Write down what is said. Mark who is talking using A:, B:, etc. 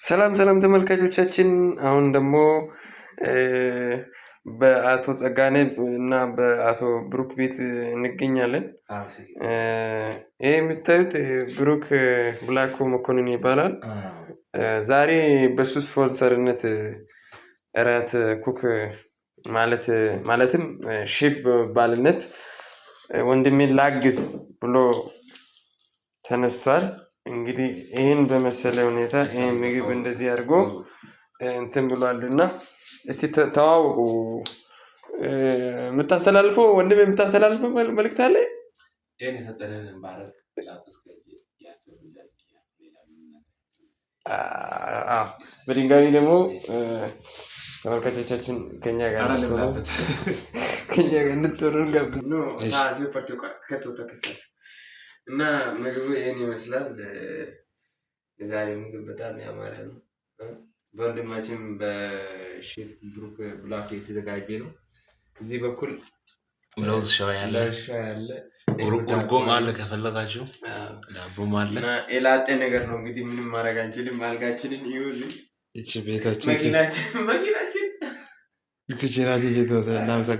A: ሰላም ሰላም ተመልካቾቻችን፣ አሁን ደግሞ በአቶ ጸጋኔ እና በአቶ ብሩክ ቤት እንገኛለን። ይህ የምታዩት ብሩክ ብላኮ መኮንን ይባላል። ዛሬ በሱ ስፖንሰርነት እራት cook ማለት ማለትም ሼፍ በመባልነት ወንድሜን ላግዝ ብሎ ተነስቷል። እንግዲህ ይህን በመሰለ ሁኔታ ይህን ምግብ እንደዚህ አድርጎ እንትን ብሏል እና እስቲ ተዋውቁ። የምታስተላልፈው ወንድም የምታስተላልፈው መልእክት አለ?
B: ይህን የሰጠንን ባረክ።
A: በድጋሚ ደግሞ ተመልካቾቻችን ከኛ ጋር እንድትሆኑ እና ምግቡ ይህን ይመስላል። የዛሬ ምግብ በጣም ያማረ ነው። በወንድማችን በሼፍ ብሩክ ብላክ የተዘጋጀ ነው። እዚህ በኩል
B: ለውዝ ሻይ አለ፣ እርጎም አለ፣ ከፈለጋችሁ ዳቦም አለ።
A: የላጤ ነገር ነው እንግዲህ ምንም ማድረግ አንችልም። አልጋችንን ይዩዝ፣
B: ቤታችን
A: መኪናችን
B: kitchen ኣችን። እናመሰግናለን።